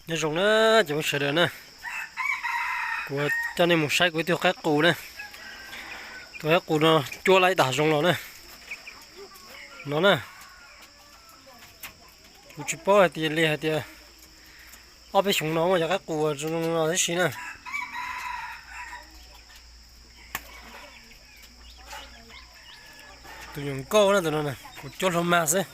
Nyob zoo na cov phooj ywg sawv daws na, kuv coj nej mus saib kuv ib tug qaib qus na. Tus qaib qus no cuab lawm ib tag zoov los na. No na, kuv tsis paub hais tias li hais tias ob peb xyoos no muaj cov qaib qus zoo no tib si na. Tus nyuam nkauj na, tus no kuv cuab hlua mag xwb.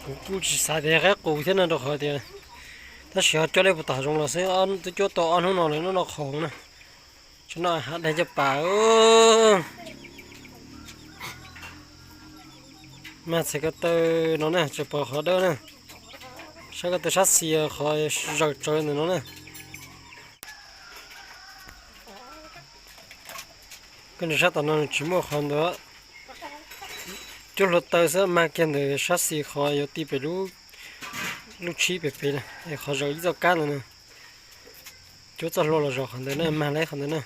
Kuv kuj tsis xav tias qaib qus thiab no rau qhov tias tab sis ho cuab lawm puag tom zoov los xwb, twb cuab tau ob hnub no lawm, hnub no qhov na. Tsis noj hav dej caj pas. Mag txhais ko taw no na, tsis pom qhov dawb na. Saib ko taw sab xis qhov zaws tsawv ntawm no na. Koj nrog saib tom no tsis muaj qhov ntawd, cuab hlua taw xwb, mag kiag ntawm sab xis qhov yuav ti pem lub, lub tshib pem pem na, es qhov zaws ib txoj kab ntawd na. Cuab txoj hlua los zaum qhov ntawd na, mag lawm qhov ntawd na.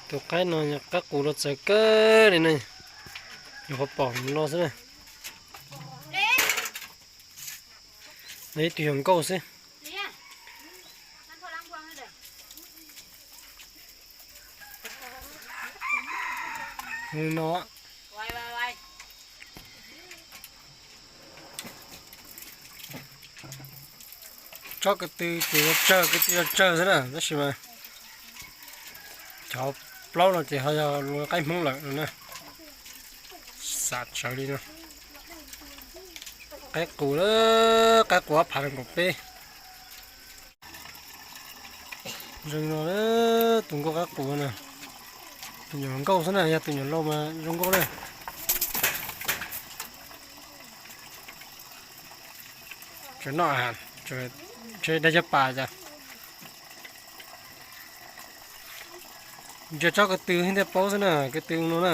Tus qaib no qaib qus los txawv kawg li na, nyuam qhuav pom no xwb na. No ib tug nyuam nkauj xwb. No tsob ko tw ces yuav tsawg, ko tw yuav tsawg xwb na, tab sis mas cov plaub no ces ho yog luag qaib Hmoob lawm no na. Xav tsawv li no. Qaib qus, qaib qus ob phav nees nkaum peb. Zoo no, tus nkauj qaib qus na, tus nyuam nkauj xwb na, yog tus nyuam laus mas zoo nkauj na. Tseem noj, tseem dej caj pas cas. Ntsia tsob ko tw thiaj paub xwb na, ko tw no na.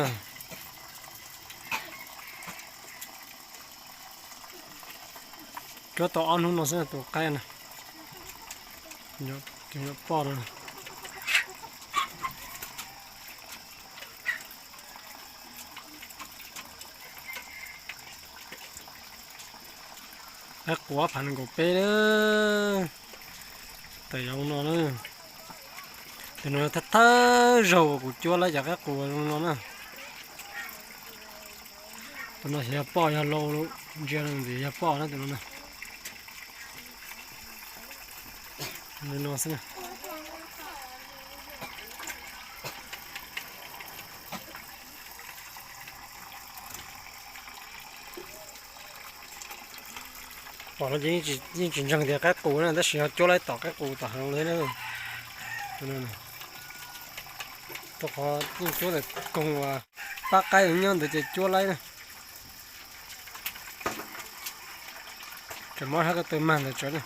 Cuab tau ob hnub no xwb tus qaib na. Tus nyuam poj no. Qaib qus ob phav nees nkaum peb na. Tawm zoo no na. Tus no thawj thawj zaug kuv cuab lawm cov qaib qus zoo no na. Tus no xyov yog poj yog lau, ntsia ntxiv yog poj na tus no na. Li no xwb na. Pom no ces yeej tsis ntseeg tias qaib qus na, tab sis ho cuab lawm tom qaib qus tom hav li na. Rau qhov yeej cuab ntawm koog uas pab qaib nyob ntawd ces cuab lawm na. Tseem muab sab ko taw mag ntawd tsawv na.